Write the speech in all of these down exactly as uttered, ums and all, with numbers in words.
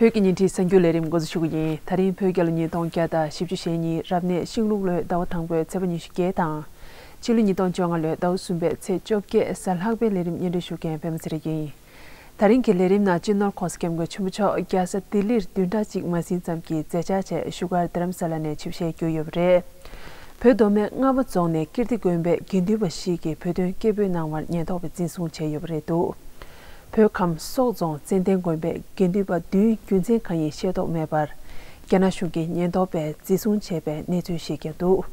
བོད་ཀྱི་ཉིན་བྲིས་གསར་འགྱུར་ལས་རིམ་འགོ་འཛུགས་ཞུ་གི་ཡིན། ད་རིང་བོད་རྒྱལ་ལོ་ཉིས་སྟོང་བརྒྱ་དང་བཞི་བཅུ་ཞེ་གཉིས་རབ་གནས་ཤིང་ལུག་ལོའི་ཟླ་བ་དང་པོའི་ཚེས་པ་ཉི་ཤུ་བརྒྱད་དང་། ཕྱི་ལོ་ཉིས་སྟོང་བཅོ་ལྔ་ལོའི་ཟླ་བ་གསུམ་པའི་ཚེས་བཅོ་བརྒྱད་གཟའ་ལྷག་པའི་ལས་རིམ་སྙན་སྒྲོན་ཞུ་མཁན་པད་མ་ཚེ་རིང་ཡིན། ད་རིང་གི་ལས་རིམ་ནང་སྤྱི་ནོར་༸གོང་ས་༸སྐྱབས་མགོན་ཆེན་པོ་མཆོག་རྒྱལ་ས་ལྡི་ལིར་བདུན་ཕྲག་གཅིག་མ་ཟིན་ཙམ་གྱི་མཛད་འཆར་ཆེད་བཞུགས་སྒར་རྡ་རམ་ས་ལ་ནས་ཆིབས་ཞལ་བསྒྱུར་ཡོད་པ་རེད། བོད་མདོ་སྨད་རྔ་བ་རྫོང་ནས་ཀིརྟི་དགོན་པའི་དགེ་འདུན་པ་ཞིག་གིས་བོད་དོན་སྐད་འབོད་གནང་བར་ཉེན་རྟོག་པས་འཛིན་བཟུང་བྱས་ཡོད་པ་རེད་འདུག་བོད་ཁམས་སོག་རྫོང་ཙན་དན་དགོན་པའི་དགེ་འདུན་པ་བདུན་རྒྱུ་མཚན་གང་ཡིན་ཤེས་རྟོགས་མེད་པར། རྒྱ་ནག་གཞུང་གི་ཉེན་རྟོག་པས་འཛིན་བཟུང་བྱས་པའི་གནས་ཚུལ་ཞིག་ཀྱང་འདུག་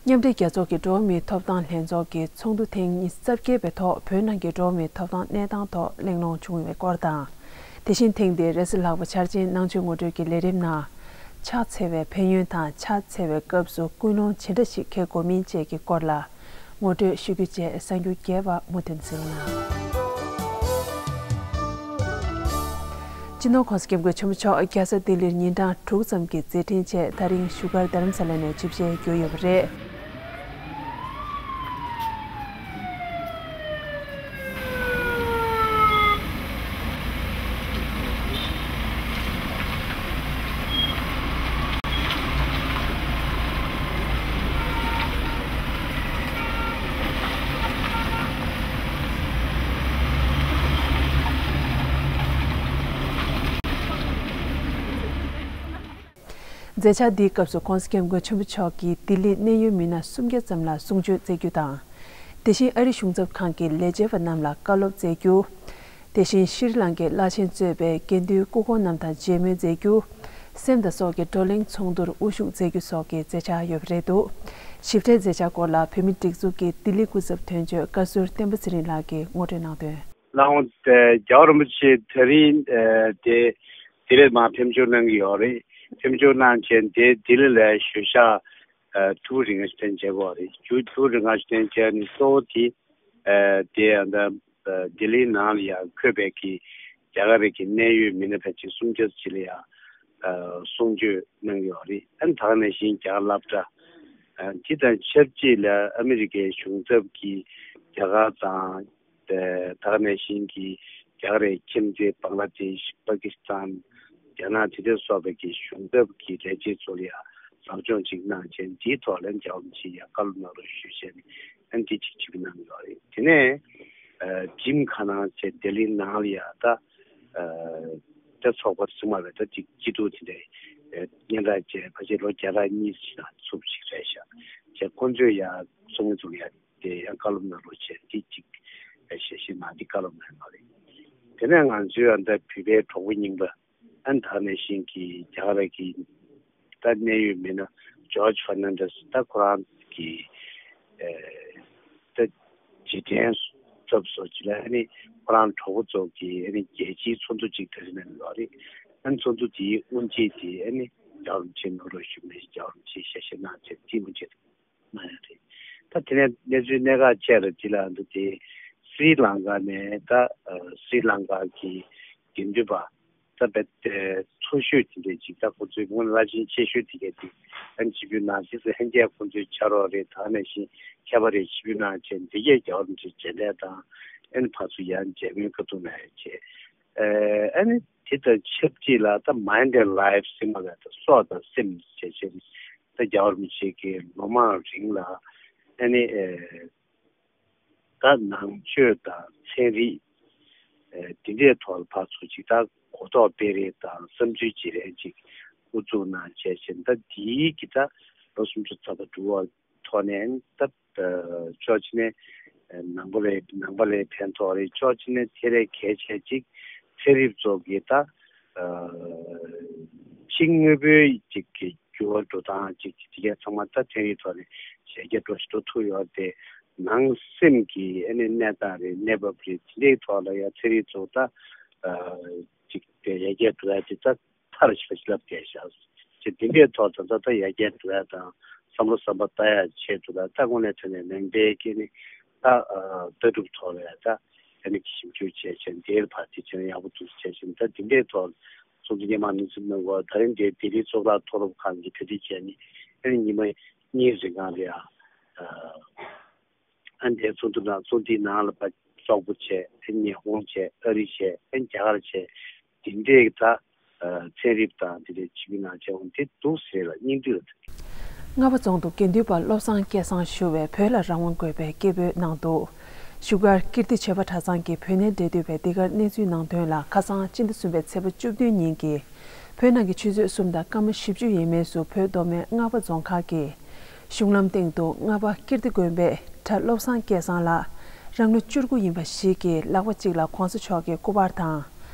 མཉམ་འབྲེལ་རྒྱལ་ཚོགས་ཀྱི་འགྲོ་བ་མིའི་ཐོབ་ཐང་ལྷན་ཚོགས་ཀྱི་ཚོགས་འདུ་ཐེངས་ཉི་ཤུ་རྩ་བརྒྱད་པའི་ཐོག་བོད་ནང་གི་འགྲོ་བ་མིའི་ཐོབ་ཐང་གནས་སྟངས་ཐོག་གླེང་སློང་བྱུང་བའི་སྐོར་དང་། དེ་བཞིན་ཐེངས་འདིའི་རེས་གཟའ་ལྷག་པ་འཆར་ཅན་ནང་ཆོས་ངོ་སྤྲོད་ཀྱི་ལས་རིམ་ནང་། ཕྱག་འཚལ་བའི་ཕན་ཡོན་དང་ཕྱག་འཚལ་བའི་སྐབས་སུ་ཀུན་སློང་ཇི་འདྲ་ཞིག་འཁྱེར་དགོས་མིན་བཅས་ཀྱི་སྐོར་ལ། ངོ་སྤྲོད་ཞུ་རྒྱུ་བཅས་གསར་འགྱུར་རྒྱས་པ་མུ་མཐུད་གསན་རོགས་གནང་། སྤྱི་ནོར་༸གོང་ས་༸སྐྱབས་མགོན་ཆེན་པོ་མཆོག་རྒྱལ་ས་ལྡི་ལིར་ཉིན་གྲངས་དྲུག་ཙམ་གྱི་མཛད་འཕྲིན་ཆེད་ད་རིང་བཞུགས་སྒར་རྡ་རམ་ས་ལ་ནས་ཆིབས་ཞལ་བསྒྱུར་ཡོད་པ་རེད། མཛད་འཆར་འདིའི་སྐབས་སུ་༸གོང་ས་༸སྐྱབས་མགོན་ཆེན་པོ་མཆོག་གིས་ལྡི་ལིའི་གནད་ཡོད་མི་སྣ་སུམ་བརྒྱ་ཙམ་ལ་གསུང་ཆོས་སྩལ་རྒྱུ་དང་། དེ་བཞིན་ཨ་རི་གཞུང་ཚབ་ཁང་གི་ལས་བྱེད་པ་རྣམས་ལ་བཀའ་སློབ་སྩལ་རྒྱུ། དེ་བཞིན་ཤྲི་ལང་ཀའི་བླ་ཆེན་གཙོས་པའི་དགེ་འདུན་སྐུ་འཁོར་རྣམས་དང་མཇལ་མོལ་མཛད་རྒྱུ། སེམས་དང་སྲོག་གི་བགྲོ་གླེང་ཚོགས་འདུར་དབུ་བཞུགས་མཛད་རྒྱུ་སོགས་ཀྱི་མཛད་འཆར་ཡོད་པ་རེད་འདུག་ཞིབ་ཕྲའི་མཛད་འཆར་སྐོར་ལ་བོད་མིའི་སྒྲིག་འཛུགས་ཀྱི་ལྡི་ལི་སྐུ་ཚབ་དོན་གཅོད་བཀའ་ཟུར་བསྟན་པ་ཚེ་རིང་ལགས་ཀྱིས་ངོ་སྤྲོད་གནང་དོན། ལགས་འོང་། རྒྱལ་བ་རིན་པོ་ཆེ་ད་རིང་དེ་ལྡི་ལི་མར་ཕེབས་འབྱོར་གནང་གི་ཡོད་རེད། ཕེབས་འབྱོར་གནང་བྱས་དེ་ལྡི་ལི་ལ་ཞུ་ཤག་ཐུགས་རིང་ང་ཞིག་བསྟན་བྱས་པ་རེད། ཐུགས་རིང་ང་ཞིག་བསྟན་བྱས་ནས་གཙོ་བོ་དེ་དེ་ཨ་ད་ལྡི་ལིའི་ནང་ལ་ཡང་འཁོད་པའི་གི་རྒྱ་གར་གྱི་གནད་ཡོད་མི་སྣ་ཕལ་ཆེར་སུམ་བརྒྱ་ཅིག་ལ་ཡང་གསུང་ཆོས་གནང་གི་ཡོད་རེད། ཨ་ནི་ད་ག་ནང་བཞིན་རྒྱ་གར་སློབ་གྲྭ་དེ་དང་ཆབས་ཅིག་ལ་ཨ་མི་རི་ཀའི་གཞུང་ཚབ་ཀྱིས་རྒྱ་གར་དང་། ད་ག་ནང་བཞིན་གྱི་རྒྱ་གར་ཁྱིམ་མཚེས་བང་ལ་དེཤ། པ་ཀི་སི་ཐན། རྒྱ་ནག་དེ་འདྲ་སོགས་པའི་གི་གཞུང་ཚབ་ཀྱི་ལས་བྱེད་ཚོ་ལ་ཡང་ཟབ་སྦྱོང་ཅིག་གནང་བྱས། འདིའི་ཐོག་ལ་རྒྱལ་བ་རིན་པོ་ཆེ་ཡང་བཀའ་སློབ་གནང་རོགས་ཞུ་བྱས་ནས་ཨ་ནི་འདི་ཅིག་ཅིག་གནང་ཡོད་རེད། དེ་ནས་ཨ་ཇིམ་ཁ་ནང་བྱས་ལྡི་ལི་ནང་ལ་ཡང་ད་ཨ་ད་ཚོགས་པ་ཚང་མ་བས་ད་ཅིག་སྐྱིད་སྡུག་དེ་འདྲའི་ཨ་སྙན་གྲགས་བཅས་ཕལ་ཆེར་ལོ་བརྒྱ་ཕྲག་གཉིས་ཅིག་ནང་ཚུགས་ཅིག་རེད་ཤག་བྱས་ཁོང་ཚོས་ཡང་ཚོགས་མི་ཚོ་ལ་ཡང་དེ་ཡང་བཀའ་སློབ་གནང་རོགས་བྱས། འདི་གཅིག་ཞལ་བཞེས་གནང་། འདི་བཀའ་སློབ་གནང་ཡོད་རེད། དེ་ནས་ང་ཚོའི་ཨ་ད་བོད་པའི་གྲོགས་པོ་རྙིང་པ་ཨ་ད་ག་ནང་བཞིན་གྱི་རྒྱ་གར་གྱི་ད་གནད་ཡོད་མི་སྣ་ཇོརྗ་ཧྥར་ནན་ཌེས་ད་ཁོ་རང་གི་ཨེ་ད་རྗེས་དྲན་ཚབ་སོགས་ཅིག་ལ་ཨ་ནི་ཁོ་རང་གྲོགས་པོ་ཚོ་གི་ཨ་ནི་རྒྱལ་སྤྱིའི་ཚོགས་འདུ་ཅིག་ད་རེས་གནང་ཡོད་རེད། ཨ་ནི་ཚོགས་འདུ་དེའི་དབུ་འབྱེད་དེ་ཨ་ནི་རྒྱལ་བ་རིན་པོ་ཆེ་གནང་རོགས་ཞུ་མེད། རྒྱལ་བ་རིན་པོ་ཆེ་ཞལ་བཞེས་གནང་བྱས་དེའི་དབུ་འབྱེད་གནང་ཡོད་རེད། ད་དེ་ནས་གནས་ཚུལ་གནད་འགག་ཅིག་ལ་དེ་ལ་འདུག་སྟེ། སི་རི་ལང་ཀ་ནས་ད་ཨ་སི་རི་ལང་ཀ་གི་དགེ་འདུན་པ་ད་རྦད་དེ་མཐོ་ཤོས་དེ་འདྲས་ཅིག་ད་ཁོ་ཚོའི་དངོས་གནས་རླབས་ཆེན་ཆེ་ཤོས་དེ་གས་དེ་ཨ་ནི་ཆིབས་བསྒྱུར་གནང་། དེ་ཚོ་ལྷན་རྒྱས་ཁོ་ཚོའི་ཕྱག་རོགས་རེད། ད་ནང་བཞིན་མཁས་པ་རེད། ཆིབས་བསྒྱུར་གནང་བྱས་འདི་གས་རྒྱལ་བ་རིན་པོ་ཆེ་མཇལ་འཕྲད་དང་ཨ་ནི་ཕར་ཚུར་ཡང་མཇལ་མོལ་བཀའ་བསྡུར་གནང་ཡ་བྱས། ཨ་ནི་དེ་དང་ཆབས་ཅིག་ལ་ད་མའིན་ཌི་ཨེན་ཌི་ལའིཕ་ཟེར་མ་ག་ད་སྲོག་དང་སེམས་ཞེས་བྱས་ནས་ད་རྒྱལ་བ་རིན་པོ་ཆེ་གི་ལོ་མང་རིང་ལ་ཨ་ནི་ཨེ་ད་ནང་ཆོས་དང་ཚན་རིག་ཨེ་དེ་འདྲའི་ཐོག་ལ་ཕར་ཚུར་ཅིག་ད་གོ་རྟོགས་སྤེལ་རེས་དང་བསམ་ཚུལ་བརྗེ་རེས་ཅིག་དབུ་འཛུགས་གནང་བྱས་བྱས། ད་དེའི་གི་ད་ལོ་སུམ་ཅུ་རྩ་བ་འགྲོ་བ་ཐོག་ནས་ད་ཕྱོགས་གཅིག་ནས་ནང་པ་ལས་ནང་པ་ལས་ཕན་ཐོགས་རེད། ཕྱོགས་གཅིག་ནས་དེ་ལས་གལ་ཆེ་ཅིག་ཚན་རིག་ཚོ་གི་ད་ཕྱི་དངོས་པོའི་ཅིག་གི་འགྱུར་བ་འགྲོ་སྟངས་ཅིག་དེ་གས་ཚང་མ་ད་ཚན་རིག་ཐོག་ནས་ཞལ་རྒྱ་འགྲོ་ཞིག་འགྲོ་ཐུབ་ཡོད་རེད་དེ། ནང་སེམས་ཀྱི་ཨ་ནི་གནས་སྟངས་རེད། གནས་བབ་རེད། དེ་འདྲའི་ཐོག་ལ་ཡང་ཚན་རིག་ཚོ་ད་ཅིག་དེ་ཡར་རྒྱས་འགྲོ་ཡ་དེ་ད་མཐར་ཕྱིན་པ་ཞིག་ལབ་བསྡད་ཤག་ཅེས་འདི་འདྲའི་ཐོག་ད་ལྟ་ད་ཡར་རྒྱས་འགྲོ་ཡ་དང་བསམ་བློ་བསམ་པ་ལྟ་ཡ་ཆེད་དུ་ལ་ད་དངོས་གནས་དྲང་གནས་ནང་པའི་སྐད་ནི་ད་ལྟ་གྲུབ་ཐོག་ལ་ཡ་ད་ཨ་ནི་ཞིབ་འཇུག་བྱས་བྱས་འདིར་ཕར་དེ་བྱས་ན་ཡག་པོ་འདུག་བྱས་བྱས་ད་འདི་འདྲའི་ཐོག་ཚོགས་འདུ་སྙན་མ་མི་ཚུགས་གནང་གོ། ད་རིང་འདིར་ལྡི་ལི་གཙུག་ལག་མཐོ་སློབ་ཁང་གི་གྲ་སྒྲིག་བྱས་ནི་ཨ་ནི་ཉི་མ་གཉིས་རིང་གང་ལ་ཡ། ཨ་འདས་ཚོགས་འདུ་ནང་ཚོགས་འདུའི་ནང་ལ་ཕར་སོག་པོ་བྱས། ཨ་ཉི་ཧོང་བྱས། ཨ་རི་བྱས། ཨ་རྒྱ་གར་བྱས། འདི་འདྲས་ད་ ཚན་རིག་དང་དེ་འདྲའི་བྱེད་པའི་ནང་བྱས་འོང་དེ་འདུག་ཟེར་ལ་སྙིང་བསྡུས་ལ། རྔ་པ་རྫོང་དུ་དགེ་འདུན་པ་བློ་བཟང་སྐལ་བཟང་ཞུ་བས་བོད་ལ་རང་དབང་དགོས་པའི་སྐད་འབོད་གནང་འདུག་བཞུགས་སྒར་ཀིརྟི་ཆོས་པ་གྲྭ་ཚང་གི་བོད་གནས་འབྲེལ་མཐུད་པས་འདི་གར་གནས་ཚུལ་གནང་དོན་ལ། ཁ་སང་སྤྱི་ཟླ་གསུམ་པའི་ཚེས་པ་བཅུ་བདུན་ཉིན་གྱི་བོད་ནང་གི་ཆུ་ཚོད་གསུམ་དང་སྐར་མ་བཞི་བཅུ་ཡས་མས་སུ་བོད་མདོ་སྨད་རྔ་པ་རྫོང་ཁག་གི་གཞུང་ལམ་སྟེང་དུ་རྔ་པ་ཀིརྟི་དགོན་པའི་གྲྭ་བློ་བཟང་སྐལ་བཟང་ལགས་རང་ལོ་བཅུ་དགུ་ཡིན་པ་ཞིག་གིས་ལག་པ་གཅིག་ལ་གོང་ས་མཆོག་གི་སྐུ་པར་དང་།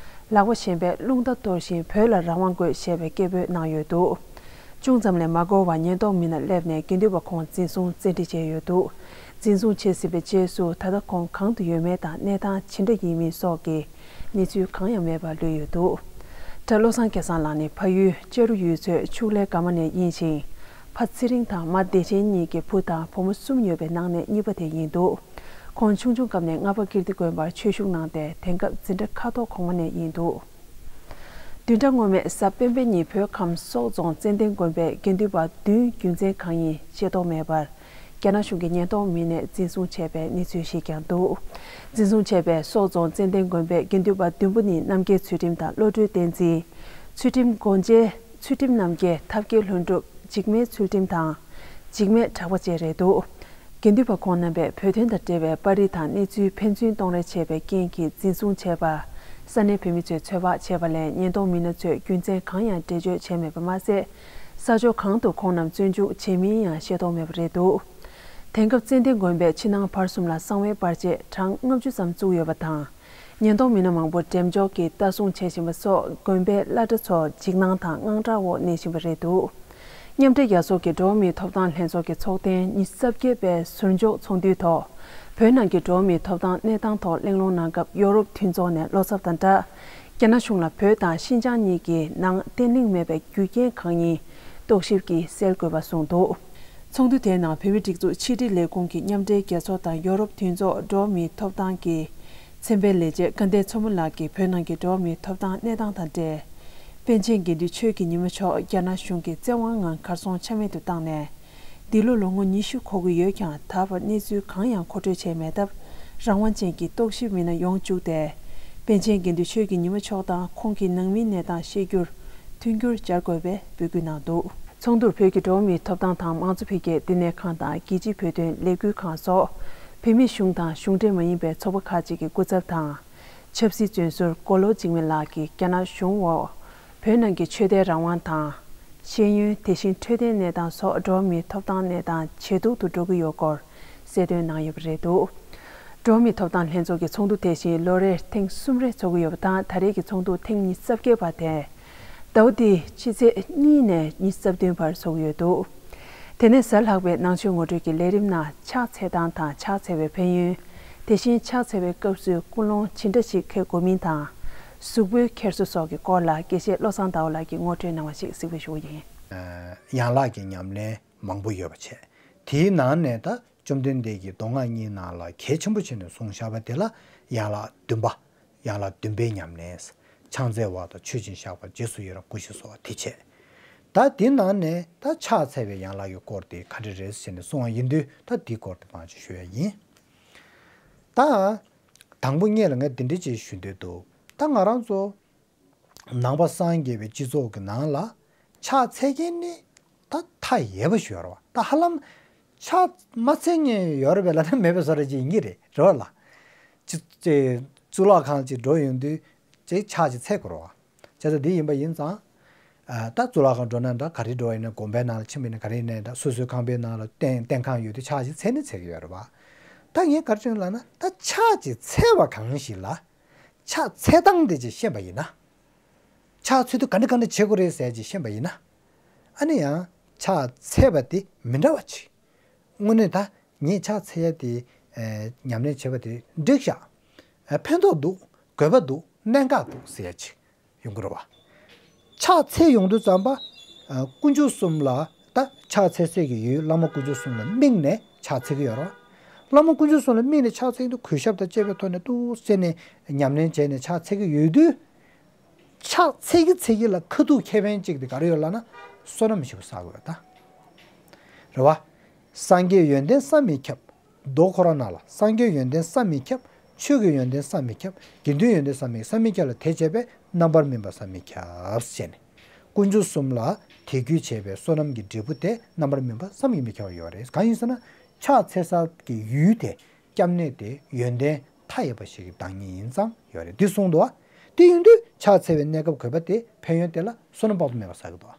ལག་པ་གཞན་པས་རླུང་རྟ་གཏོར་བཞིན་བོད་ལ་རང་དབང་དགོས་ཞེས་པའི་སྐད་འབོད་གནང་ཡོད་འདུག་ཅུང་ཙམ་ལས་མ་འགོར་བར་ཉེན་རྟོག་མི་སྣ་སླེབས་ནས་དགེ་འདུན་པ་ཁོང་འཛིན་བཟུང་བཙན་ཁྲིད་བྱས་ཡོད་འདུག་འཛིན་བཟུང་བྱས་ཟིན་པའི་རྗེས་སུ་ད་ལྟ་ཁོང་གང་དུ་ཡོད་མེད་དང་གནས་སྟངས་ཇི་འདྲ་ཡིན་མིན་སོགས་ཀྱི་གནས་ཚུལ་གང་ཡང་མེད་པར་ལུས་ཡོད་འདུག་གྲྭ་བློ་བཟང་སྐལ་བཟང་ལགས་ནི་ཕ་ཡུལ་ལྕགས་རི་ཡུལ་ཚོའི་ཕྱུགས་ལའི་དགའ་མ་ནས་ཡིན་ཞིང་། ཕ་ཚེ་རིང་དང་མ་བདེ་ཆེན་གཉིས་ཀྱི་བུ་དང་བུ་མོ་གསུམ་ཡོད་པའི་ནང་ནས་གཉིས་པ་དེ་ཡིན་འདུག་ཁོང་ཆུང་ཆུང་སྐབས་ནས་རྔ་པ་ཀིརྟི་དགོན་པར་ཆོས་ཞུགས་གནང་སྟེ་དེང་སྐབས་འཛིན་གྲྭ་ཁ་ཐོག་གོང་མ་ནས་ཡིན་འདུག་བདུན་ཕྲག་སྔོན་མའི་གཟའ་སྤེན་པའི་ཉིན་བོད་ཁམས་སོག་རྫོང་ཙན་དན་དགོན་པའི་དགེ་འདུན་པ་བདུན་རྒྱུ་མཚན་གང་ཡིན་ཤེས་རྟོགས་མེད་པར་རྒྱ་ནག་གཞུང་གི་ཉེན་རྟོག་མི་སྣས་འཛིན་བཟུང་བྱས་པའི་གནས་ཚུལ་ཞིག་ཀྱང་འདུག་འཛིན་བཟུང་བྱས་པའི་སོག་རྫོང་ཙན་དན་དགོན་པའི་དགེ་འདུན་པ་བདུན་པོ་ནི་རྣམ་རྒྱལ་ཚུལ་ཁྲིམས་དང་བློ་གྲོས་བསྟན་འཛིན། ཚུལ་ཁྲིམས་སྒོ་འབྱེད། ཚུལ་ཁྲིམས་རྣམ་རྒྱལ། ཐབས་མཁས་ལྷུན་གྲུབ། འཇིགས་མེད་ཚུལ་ཁྲིམས་དང་། འཇིགས་མེད་གྲགས་པ་བཅས་རེད་འདུག་དགེ་འདུན་པ་ཁོང་རྣམ་པས་བོད་དོན་དང་འབྲེལ་བའི་པར་རིས་དང་གནས་ཚུལ་ཕན་ཚུན་གཏོང་རེས་བྱས་པའི་རྐྱེན་གྱིས་འཛིན་བཟུང་བྱས་པ། ས་གནས་བོད་མི་ཚོས་ཚོད་དཔག་བྱས་པ་ལས་ཉེན་རྟོག་མི་སྣ་ཚོས་རྒྱུ་མཚན་གང་ཡང་འགྲེལ་བརྗོད་བྱས་མེད་པ་མ་ཟད། ས་ཕྱོགས་གང་དུ་ཁོང་རྣམས་བཙོན་འཇུག་བྱས་མིན་ཡང་ཤེས་རྟོགས་མེད་པ་རེད་འདུག་དེང་སྐབས་ཙན་དན་དགོན་པའི་ཕྱི་ནང་བར་གསུམ་ལ་གསང་བའི་པར་ཆས་གྲངས་ལྔ་བཅུ་ཙམ་བཙུགས་ཡོད་པ་དང་། ཉེན་རྟོག་མི་སྣ་མང་པོ་འགྲེམས་འཇོག་གིས་ལྟ་སྲུང་བྱེད་བཞིན་པ་སོགས་དགོན་པའི་བླ་གྲྭ་ཚོ་འཇིགས་སྣང་དང་དངངས་སྐྲག་འོག་གནས་བཞིན་པ་རེད་འདུག་མཉམ་འབྲེལ་རྒྱལ་ཚོགས་ཀྱི་འགྲོ་བ་མིའི་ཐོབ་ཐང་ལྷན་ཚོགས་ཀྱི་ཚོགས་ཐེངས་ཉི་ཤུ་རྩ་བརྒྱད་པའི་ཟུར་འཇོག་ཚོགས་འདུའི་ཐོག་བོད་ནང་གི་འགྲོ་བ་མིའི་ཐོབ་ཐང་གནས་སྟངས་ཐོག་གླེང་སློང་གནང་སྐབས་ཡོ་རོབ་མཐུན་ཚོགས་ནས་བློ་འཚབ་དང་སྦྲགས། རྒྱ་ནག་གཞུང་ལ་བོད་དང་ཤིན་ཅང་གཉིས་ཀྱི་ནང་བརྟན་ལྷིང་མེད་པའི་རྒྱུ་རྐྱེན་གང་ཡིན་རྟོག་ཞིབ་ཀྱིས་སེལ་དགོས་པ་གསུངས་འདུག་ཚོགས་འདུ་དེའི་ནང་བོད་མིའི་སྒྲིག་འཛུགས་ཕྱི་དྲིལ་ལས་ཁུངས་ཀྱི་མཉམ་འབྲེལ་རྒྱལ་ཚོགས་དང་ཡོ་རོབ་མཐུན་ཚོགས་འགྲོ་བ་མིའི་ཐོབ་ཐང་གི་ཚན་པའི་ལས་བྱེད་སྐལ་ལྡན་མཚོ་མོ་ལགས་ཀྱིས་བོད་ནང་གི་འགྲོ་བ་མིའི་ཐོབ་ཐང་གནས་སྟངས་དང་འབྲེལ། པཎ་ཆེན་དགེ་འདུན་ཆོས་ཀྱི་ཉི་མ་མཆོག་རྒྱ་ནག་གཞུང་གིས་བཙན་དབང་ངང་གར་སོང་ཆ་མེད་དུ་བཏང་ནས། འདི་ལོ་ལོ་ངོ་ཉི་ཤུ་འཁོར་གྱི་ཡོད་ཀྱང་ད་བར་གནས་ཚུལ་གང་ཡང་མཁོ་སྤྲོད་བྱས་མེད་སྟབས། རང་དབང་ཅན་གྱི་རྟོག་ཞིབ་མི་སྣ་ཡོང་བཅུག་སྟེ། པཎ་ཆེན་དགེ་འདུན་ཆོས་ཀྱི་ཉི་མ་མཆོག་དང་ཁོང་གི་ནང་མིའི་གནས་སྟངས་ཤེས་རྒྱུར་མཐུན་འགྱུར་བྱ་དགོས་པའི་འབོད་སྐུལ་གནང་འདུག་ཚོགས་འདུར་བོད་ཀྱི་འགྲོ་བ་མིའི་ཐོབ་ཐང་དང་མང་གཙོ་འཕེལ་རྒྱས་བསྟི་གནས་ཁང་དང་རྒྱལ་སྤྱིའི་བོད་དོན་ལས་འགུལ་ཁང་སོགས་བོད་མིའི་གཞུང་དང་གཞུང་འབྲེལ་མ་ཡིན་པའི་ཚོགས་པ་ཁག་ཅིག་གི་སྐུ་ཚབ་དང་། ཆབ་སྲིད་བཙོན་ཟུར་མགོ་ལོག་འཇིགས་མེད་ལགས་ཀྱིས་རྒྱ་ནག་གཞུང་འོག་བོད་ནང་གི་ཆོས་དད་རང་དབང་དང་། ཤེས་ཡོན། དེ་བཞིན་འཕྲོད་བསྟེན་གནས་སྟངས་སོགས་འགྲོ་བ་མིའི་ཐོབ་ཐང་གནས་སྟངས་ཇེ་སྡུག་ཏུ་འགྲོ་གི་ཡོད་སྐོར་གསལ་སྟོན་གནང་ཡོད་པ་རེད་འདུག་འགྲོ་བ་མིའི་ཐོབ་ཐང་ལྷན་ཚོགས་ཀྱི་ཚོགས་འདུ་དེ་བཞིན་ལོ་རེར་ཐེངས་གསུམ་རེ་ཚོགས་ཀྱི་ཡོད་པ་དང་ད་རེས་ཀྱི་ཚོགས་འདུ་ཐེངས་ཉི་ཤུ་རྩ་བརྒྱད་པ་དེ་ཟླ་བ་འདིའི་ཕྱི་ཚེས་གཉིས་ནས་ཉི་ཤུ་རྩ་བདུན་བར་ཚོགས་ཀྱི་ཡོད་འདུག་དེ་ནས་གཟའ་ལྷག་པའི་ནང་ཆོས་ངོ་སྤྲོད་ཀྱི་ལས་རིམ་ནང་ཕྱག་འཚལ་སྟངས་དང་ཕྱག་འཚལ་བའི་ཕན་ཡོན། དེ་བཞིན་ཕྱག་འཚལ་བའི་སྐབས་སུ་ཀུན་སློང་ཇི་འདྲ་ཞིག་འཁྱེར་དགོས་མིན་དང་། གཟུགས་པོའི་འཁྱེར་སོ་སོགས་ཀྱི་སྐོར་ལ་དགེ་བཤེས་བློ་བཟང་ཟླ་བ་ལགས་ཀྱིས་ངོ་སྤྲོད་གནང་བ་ཞིག་གཟིགས་འབུལ་ཞུ་རྒྱུ་ཡིན། ཡན་ལག་གི་ཉམས་ལེན་མང་པོ་ཡོད་པ་བྱས། དེའི་ནང་ནས་ད་བཅོམ་ལྡན་འདས་ཀྱིས་མདོ་སྔགས་གཉིས་ནང་ལ་གལ་ཆེན་པོ་བྱས་ནས་གསུངས་བཞག་པ་དེ་ལ་ཡན་ལག་བདུན་པ། ཡན་ལག་བདུན་པའི་ཉམས་ལེན། ཕྱག་འཚལ་བ་དང་མཆོད་ཅིང་བཤགས་པ། རྗེས་སུ་ཡི་རང་བསྐུལ་ཞིང་གསོལ་བ། དེ་བྱས། ད་དེ་ནང་ནས་ད་ཕྱག་འཚལ་བའི་ཡན་ལག་གི་སྐོར་དེ་ག་འདྲ་རེད་ཟེར་ནས་གསུང་བ་ཡིན་དུས་ད་དེའི་སྐོར་དེ་མང་ཆེ་ཞུ་ཡ་ཡིན། ད་དང་པོ་ཉིད་ལ་ངས་འདི་འདྲ་ཅིག་ཞུ་འདོད་འདུག་ད་ང་རང་ཚོ་ནང་པ་སངས་རྒྱས་པའི་སྤྱི་ཚོགས་ཀྱི་ནང་ལ་ཕྱག་འཚལ་མཁན་ནི་ད་མཐའ་ཡས་པ་ཞིག་ཡོད་རེད་བ། ད་ཧ་ལམ་ཕྱག་མ་འཚལ་མཁན་ཡོད་རེད་པས་ལབ་ན་མེད་པའི་བཟོ་འདྲ་ཅིག་ཡིན་གྱི་རེད། རེད་བ་ལ། ཅི་ཅི་གཙུག་ལག་ཁང་ཅིག་འགྲོ་ཡོང་དུས་ཅིག་ཕྱག་ཅིག་འཚལ་དགོས་རེད་བ། བྱས་ཙང་འདི་ཡིན་པ་ཡིན་ཙང་། ཨ་ད་གཙུག་ལག་ཁང་འགྲོ་ན་འདྲ། ག་རེ་འགྲོ་ཡིན་ན། དགོན་པའི་ནང་ལ་ཕྱིན་པ་ཡིན་ན། ག་རེ་ཡིན་ན་འདྲ། སོ་སོའི་ཁང་པའི་ནང་ལ་རྟེན་རྟེན་ཁང་ཡོད་དུས་ཕྱག་ཅིག་འཚལ་ནི་འཚལ་གྱི་ཡོད་རེད་བ། ད་ངས་ག་རེ་དྲན་ལབ་ན། ད་ཕྱག་ཅིག་འཚལ་བ་གང་ཞིག་ལ་ཕྱག་འཚལ་སྟངས་དེ་ཅིག་ཤེས་པ་ཡིན་ན། ཕྱག་འཚལ་དུས་ག་འདྲ་ག་འདྲ་བྱེད་དགོས་རེད་ཟེར་ཅིག་ཤེས་པ་ཡིན་ན། ཨ་ནི་ཡང་ཕྱག་འཚལ་བ་དེ་མི་འདྲ་བ་ཅིག་དངོས་གནས་ད་ངས་ཕྱག་འཚལ་ཡ་དེ་ཨེ་ཉམས་ལེན་བྱེད་པ་དེ་འགྲིག་ཤག་ཨེ་ཕན་ཐོགས་འདུག་དགོས་པ་འདུག་གནད་འགག་འདུག་ཟེར་ཡ་ཅིག་ཡོང་གི་རེད་བ། ཕྱག་འཚལ་ཡོང་དུས་ཙམ་པ། ཨ་དཀོན་མཆོག་གསུམ་ལ་ད་ཕྱག་འཚལ་སའི་གི་ཡུལ་བླ་མ་དཀོན་མཆོག་གསུམ་ལ་དམིགས་ནས་ཕྱག་འཚལ་གི་ཡོད་རེད་བ། བླ་མ་དཀོན་མཆོག་གསུམ་ལ་དམིགས་ནས་ཕྱག་འཚལ་དུས་གུས་ཞབས་དང་བཅས་པའི་ཐོག་ནས་འདུག་སེ་ནས་ཉམས་ལེན་བྱས་ནས་ཕྱག་འཚལ་གི་ཡོད་དུས། ཕྱག་འཚལ་གི་འཚལ་གི་ལ་ཁ་ཐུག་ཁེ་ཕན་གཅིག་དེ་ག་རེ་ཡོད་ལབ་ན། བསོད་ནམས་ཞེ་པོ་བསགས་དགོས་ད། རེད་བ། སངས་རྒྱས་ཡོན་ཏན་བསམ་མི་ཁྱབ། མདོ་ཁོ་རང་ནང་ལ་སངས་རྒྱས་ཡོན་ཏན་བསམ་མི་ཁྱབ། ཆོས་ཀྱི་ཡོན་ཏན་བསམ་མི་ཁྱབ། དགེ་འདུན་ཡོན་ཏན་བསམ་མི་བསམ་མི་ཁྱབ་ལ་དེ་བྱས་པས། རྣམ་པར་སྨིན་པ་བསམ་མི་ཁྱབ་ཟེར་ནས། དཀོན་མཆོག་གསུམ་ལ་དད་གུས་བྱས་པའི་བསོད་ནམས་ཀྱི་འབྲས་བུ་དེ་རྣམ་པར་སྨིན་པ་བསམ་གྱིས་མི་ཁྱབ་པ་ཡོད་རེད། གང་ཡིན་ཟེར་ན། ཕྱག་འཚལ་ས་གི་ཡུལ་དེ་སྐྱབས་གནས་དེ་ཡོན་ཏན་མཐའ་ཡས་པ་ཞིག་གི་བདག་ཉིད་ཡིན་ཙང་ཡོད་རེད། འདི་གསུངས་འདུག་བ། དེ་ཡིན་དུས་ཕྱག་འཚལ་བའི་གནས་སྐབས་དགོས་པ་དེ་ཕན་ཡོན་དེ་ལ་བསོད་ནམས་དཔག་ཏུ་མེད་པ་བསགས་ཀྱི་འདུག་བ།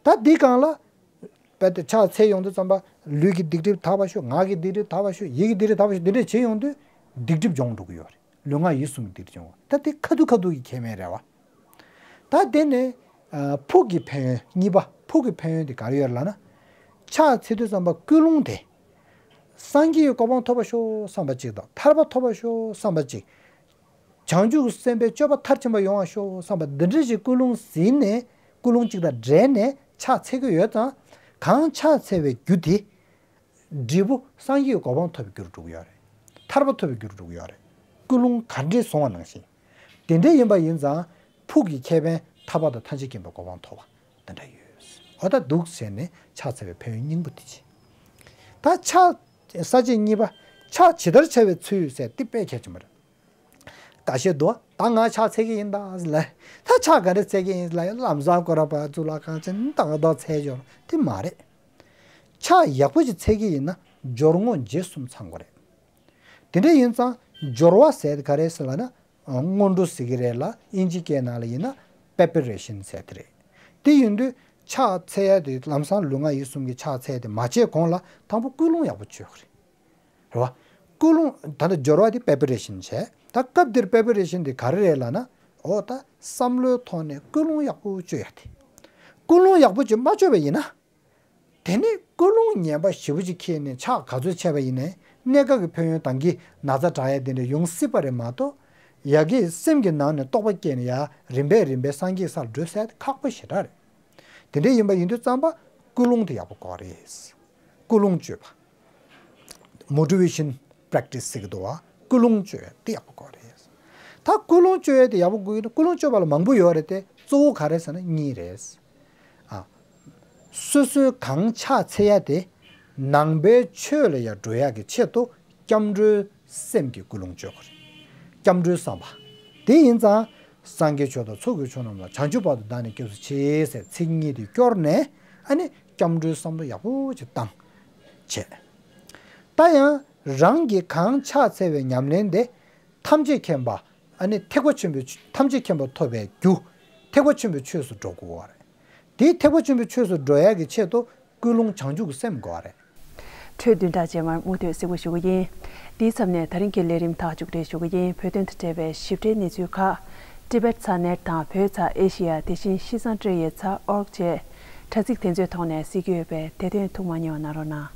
ད་འདི་སྒང་ལ། དཔེ་དེ་ཕྱག་འཚལ་ཡོང་དུས་ཙམ་པ། ལུས་ཀྱི་སྡིག་སྒྲིབ་དག་པ་ཤོག་ངག་གི་སྡིག་སྒྲིབ་དག་པ་ཤོག་ཡིད་ཀྱི་སྡིག་སྒྲིབ་དག་པ་ཤོག་འདི་འདྲས་བྱེད་ཡོང་དུས། སྡིག་སྒྲིབ་སྦྱོང་འགྲོ་གི་ཡོད་རེད། ལུས་ངག་ཡིད་གསུམ་གྱི་སྡིག་སྒྲིབ་སྦྱོང་བ། ད་དེ་ཁ་ཐུག་ཁ་ཐུག་གི་ཁྱད་མེད་རེད་བ། ད་དེ་ནས། ཨ། ཕུགས་ཀྱི་ཕན་ཡོན་གཉིས་པ། ཕུགས་ཀྱི་ཕན་ཡོན་དེ་ག་རེ་ཡོད་ལབ་ན། ཕྱག་འཚལ་དུས་ཙམ་པ་ཀུན་སློང་དེ། སངས་རྒྱས་ཀྱི་གོ་འཕང་ཐོབ་པ་ཤོག་བསམ་པ་གཅིག་དང་། ཐར་པ་ཐོབ་པ་ཤོག་བསམ་པ་གཅིག་བྱང་ཆུབ་སེམས་དཔའི་སྤྱོད་པ་མཐར་ཕྱིན་པ་ཡོང་བ་ཤོག་བསམ་པ་འདི་འདྲ་ཞིག་ཀུན་སློང་ཟིན་ནས། ཀུན་སློང་གཅིག་དང་འབྲེལ་ནས་ཕྱག་འཚལ་གྱི་ཡོད་ཙང་། གང་ཕྱག་འཚལ་བའི་རྒྱུ་དེ། འབྲས་བུ་སངས་རྒྱས་ཀྱི་གོ་འཕང་ཐོབ་པའི་རྒྱུ་རུ་འགྲོ་གི་ཡོད་རེད། ཐར་པ་ཐོབ་པའི་རྒྱུ་རུ་འགྲོ་གི་ཡོད་རེད། ཀུན་སློང་ག་འདྲས་བཟུང་བ་ནང་བཞིན། དེ་འདྲ་ཡིན་པ་ཡིན་ཙང་། ཕུགས་ཀྱི་ཁེ་ཕན་ཐར་པ་དང་ཐམས་ཅད་མཁྱེན་པའི་གོ་འཕང་ཐོབ་པ་དེ་འདྲ་ཡོད། འོ་ད་འདུག་ཟེར་ནས་ཕྱག་འཚལ་བའི་ཕན་ཡོན་སྙིང་པོ་དེ་བྱེད། ད་ཕྱག་ས་བཅད་གཉིས་པ། ཕྱག་ཇི་ལྟར་བྱ་བའི་ཚུལ་ཟེར་དེ་དཔེ་གལ་ཆེན་པོ་རེད། འགའ་ཤས་འདུག་ད་ང་ཕྱག་འཚལ་གྱི་ཡིན་ད་ལབ། ད་ཕྱག་ག་རེ་འཚལ་གྱི་ཡིན་ལབ་ཡང་ལམ་སང་སྐོར་ར་པ་གཙུག་ལག་ཁང་ཆེན་ཏག་ཏག་འཚལ་འབྱོར་དེ་མ་རེད། ཕྱག་ཡག་པོ་ཞིག་འཚལ་གྱི་ཡིན་ན་སྦྱོར་དངོས་རྗེས་གསུམ་ཚང་དགོས་རེད། དེ་འདྲ་ཡིན་ཙང་སྦྱོར་བ་ཟེར་དེ་ག་རེ་ཟེར་ལབ་ན། སྔོན་འགྲོ་ཟེར་གྱི་རེད་ལ། དབྱིན་ཇི་སྐད་ནང་ལ་ཡིན་ན་པེ་པེ་རེ་ཤན་ཟེར་དེ་རེད། དེ་ཡིན་དུས་ཕྱག་འཚལ་ཡ་དེ་ལམ་སང་ལུས་ངག་ཡིད་གསུམ་གྱི་ཕྱག་འཚལ་དེ་མ་བྱས་གོང་ལ་དང་པོ་ཀུན་སློང་ཡག་པོ་བཅོས་དགོས་རེད། རེད་བ། ཀུན་སློང་ད་ལྟ་སྦྱོར་བ་དེ་པེ་པེ་རེ་ཤན་བྱས། ད་སྐབས་འདིར་པེ་པེ་རེ་ཤན་དེ་ག་རེ་རེད་ལབ་ན། འོ་ད་བསམ་བློའི་ཐོག་ནས་ཀུན་སློང་ཡག་པོ་བཅོས་ཡ་དེ། ཀུན་སློང་ཡག་པོ་བཅོས་མ་བཅོས་པ་ཡིན་ན། དེ་ནས་ཀུན་སློང་ངན་པ་ཞེ་པོ་ཅིག་འཁྱེར་ནས་ཕྱག་ག་ཚོད་བྱས་པ་ཡིན་ནའི་གནད་འགག་གི་ཕན་ཡོན་དང་གི་ན་ཚ་དྲག་ཡ་དེ་འདྲ་ཡོང་སྲིད་པ་རེད་མ་གཏོགས། ཡ་གི་སེམས་ཀྱི་ནང་ནས་རྟོགས་པ་སྐྱེས་ནས་ཡ་རིམ་པས་རིམ་པས་སངས་རྒྱས་སར་འགྲོ་ས་དེ་ཁག་པོ་ཞེ་དྲག་རེད། དེ་འདྲ་ཡིན་པ་ཡིན་དུས་ཙམ་པ་ཀུན་སློང་དེ་ཡག་པོ་དགོས་རེད། ཀུན་སློང་བཅོས་པ། Motivation practice ཟེར་གྱི་འདུག་བ། ཀུན་སློང་བཅོས་ཡ་དེ་ཡག་པོ་དགོས་རེད། ད་ཀུན་སློང་བཅོས་ཡ་དེ་ཡག་པོ་དགོས་ཡིན་ན་ཀུན་སློང་བཅོས་པ་ལ་མང་པོ་ཡོད་རེད་དེ། གཙོ་བོ་ག་རེ་ཟེར་ན་གཉིས་རེད། ཨ། སོ་སོའི་གང་ཕྱག་འཚལ་ཡ་དེ་ནང་པའི་ཆོས་ལ་ཡ་འགྲོ་ཡ་གི་ཆེད་དུ་སྐྱབས་འགྲོའི་སེམས་ཀྱི་ཀུན་སློང་བཅོས་དགོས་རེད། སྐྱབས་འགྲོའི་བསམ་པ། དེ་ཡིན་ཙང་། སངས་རྒྱས་ཆོས་དང་ཚོགས་ཀྱི་མཆོག་རྣམས་ལ། བྱང་ཆུབ་བར་དུ་བདག་ནི་སྐྱབས་སུ་མཆི་ཟེར་ཚིག་གཉིས་དེ་སྐྱོར་ནས། ཨ་ནི་སྐྱབས་འགྲོའི་བསམ་བློ་ཡག་པོ་ཅིག་བཏང་། བྱས། ད་ཡང་རང་གིས་གང་ཕྱག་འཚལ་བའི་ཉམས་ལེན་དེ། ཐམས་ཅད་མཁྱེན་པ། ཨ་ནི་ཐེག་པ་ཆེན་པོའི་ཆོས། ཐམས་ཅད་མཁྱེན་པ་ཐོབ་པའི་རྒྱུ། ཐེག་པ་ཆེན་པོའི་ཆོས་སུ་འགྲོ་དགོས་པ་རེད། དེའི་ཐེག་པ་ཆེན་པོའི་ཆོས་སུ་འགྲོ་ཡག་གི་ཆེད་དུ་ཀུན་སློང་བྱང་ཆུབ་ཀྱི་སེམས་དགོས་པ་རེད། འཕྲོས་བདུན་ཕྲག་རྗེས་མར་མུ་མཐུད་གཟིགས་པ་ཞུ་གི་ཡིན། འདིའི་མཚམས་ནས་ད་རིང་གི་ལས་རིམ་ཐག་མཇུག་སྒྲིལ་ཞུ་གི་ཡིན། བོད་དོན་དང་འབྲེལ་བའི་ཞིབ་ཕྲའི་གནས་ཚུལ་ཁག Tibet ཚ་ནེཊ་དང་བོད་ཚ་ཨེ་ཤི་ཡ། དེ་བཞིན་ཤི་ཙང་ཀྲི་ཡེ་ཚ་ཨོར་གྱི་དྲ་ཚིགས་དེ་ཚོའི་ཐོག་ནས་གཟིགས་ཀྱི་ཡོད་པས་དེ་དོན་ཐུགས་མ་ཉེས་པ་གནང་རོགས་གནང་།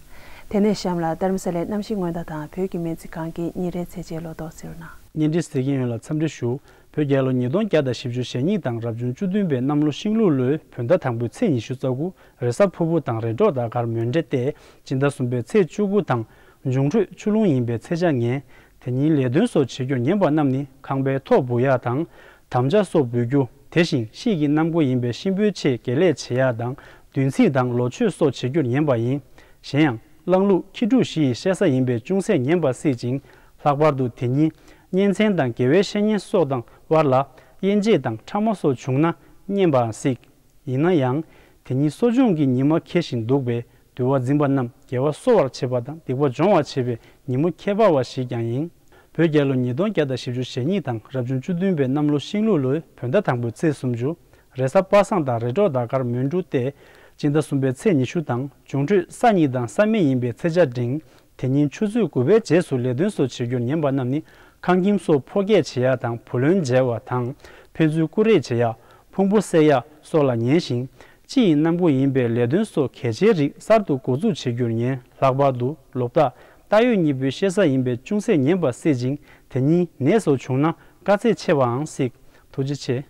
དེ་ནས་གཤམ་ལ་དྷ་རམ་ས་ལའི་གནམ་གཤིས་སྔོན་བརྡ་དང་བོད་ཀྱི་སྨན་རྩིས་ཁང་གི་ཉིན་རེའི་ཚེས་ཆའི་ལོ་ཐོ་གཟིགས་རོགས་གནང་། བརྙན་འཕྲིན་གཟིགས་མཁན་ཡོངས་ལ་འཚམས་འདྲི་ཞུ། བོད་རྒྱལ་ལོ་ཉིས་སྟོང་བརྒྱ་དང་བཞི་བཅུ་ཞེ་གཉིས་དང་རབ་བྱུང་བཅུ་བདུན་པའི་གནམ་ལོ་ཤིང་ལུག་ལོའི་བོད་ཟླ་དང་པོའི་ཚེས་ཉི་ཤུ་རྩ་དགུ། རེས་གཟའ་ཕུར་བུ་དང་རེས་གྲོགས་ཟླ་སྐར་མོན་གྲོ་སྟེ། སྤྱི་ཟླ་གསུམ་པའི་ཚེས་བཅུ་དགུ་དང་། འབྱུང་འཕྲོད་ཆུ་ཀླུང་ཡིན་པའི་ཚེས་ཆ་ངན། དེ་ཉིན་ལས་དོན་སོགས་བྱེད་རྒྱུར་ཉན་པ་རྣམས་ནི་ཁང་པའི་ཐོག་སྦུག་ཡག་དང་། དམ་བཅའ་སོགས་འབུལ་རྒྱུ། དེ་བཞིན་དཔྱིད་ཀྱི་གནམ་སྒོ་ཡིན་པས་གཤིན་པོའི་ཆེད་དགེ་ལས་བྱེད་ཡག་དང་། བདུན་ཚིགས་དང་ལོ་མཆོད་སོགས་བྱེད་རྒྱུར་ཉན་པ་ཡིན། གཞན་ཡང་། གླང་ལུག་ཁྱི་ཕྲུག་བཞི་ཡི་བཤད་ས་ཡིན་པས་ཅུང་ཟད་ཉན་པ་སྲིད་ཅིང་། ལྷག་པར་དུ་དེ་ཉིན་གཉེན་ཚན་དང་དགེ་བའི་བཤེས་གཉེན་སོགས་དང་དབར་ལ་དབྱེ་འབྱེད་དང་ཕྲ་མ་སོགས་བྱུང་ན་ཉན་པའང་སྲིད། ཡིན་ན་ཡང་། དེ་ཉིན་གསོ་སྦྱོང་གི་ཉི་མ་ཁེལ་བཞིན་འདུག་པས། འདུལ་བ་འཛིན་པ་རྣམས་དགེ་བ་གསོ་བར་བྱེད་པ་དང་སྡིག་པ་སྦྱོང་བར་བྱེད་པའི་ཉིན་མོ་ཁྱད་པར་བ་ཞིག་ཀྱང་ཡིན། བོད་རྒྱལ་ལོ་ཉིས་སྟོང་བརྒྱ་དང་བཞི་བཅུ་ཞེ་གཉིས་དང་རབ་བྱུང་བཅུ་བདུན་པའི་གནམ་ལོ་ཤིང་ལུག་ལོའི་བོད་ཟླ་དང་པོའི་ཚེས་སུམ་ཅུ། རེས་གཟའ་པ་སངས་དང་རེས་གྲོགས་ཟླ་སྐར་མོན་གྲོ་སྟེ། སྤྱི་ཟླ་གསུམ་པའི་ཚེས་ཉི་ཤུ་དང་འབྱུང་འཕྲོད་ས་གཉིས་དང་ས་སྨད་ཡིན་པའི་ཚེས་ཆ་འབྲིང་། དེ་ཉིན་ཆུ་ཚོད་དགུ་པའི་རྗེས་སུ་ལས་དོན་སོགས་བྱེད་རྒྱུར་ཉན་པ་རྣམས་ནི་ཁང་ཁྱིམ་སོགས་ཕོ་སྐྱེས་བྱེད་ཡག་དང་བུ་ལོན་འཇལ་བ་དང་། ཕན་ཚུན་ཀུ་རེ་བྱེད་ཡག་ཕུང་པོ་བསད་ཡག་སོགས་ལ་ཉན་ཞིང་། དཔྱིད་ཀྱི་གནམ་སྒོ་ཡིན་པས་ལས་དོན་སོགས་གལ་ཆེའི་རིགས་གསར་དུ་འགོ་འཛུགས་བྱེད་རྒྱུར་ཉན། ལྷག་པར་དུ་ལོ་རྟགས་སྟག་ཡོས་གཉིས་པོའི་བཤད་ས་ཡིན་པས་ཅུང་ཟད་ཉན་པ་སྲིད་ཅིང་། དེ་ཉིན་ནད་སོགས་བྱུང་ན་དཀའ་ཚེགས་ཆེ་བའང་སྲིད། ཐུགས་རྗེ་ཆེ།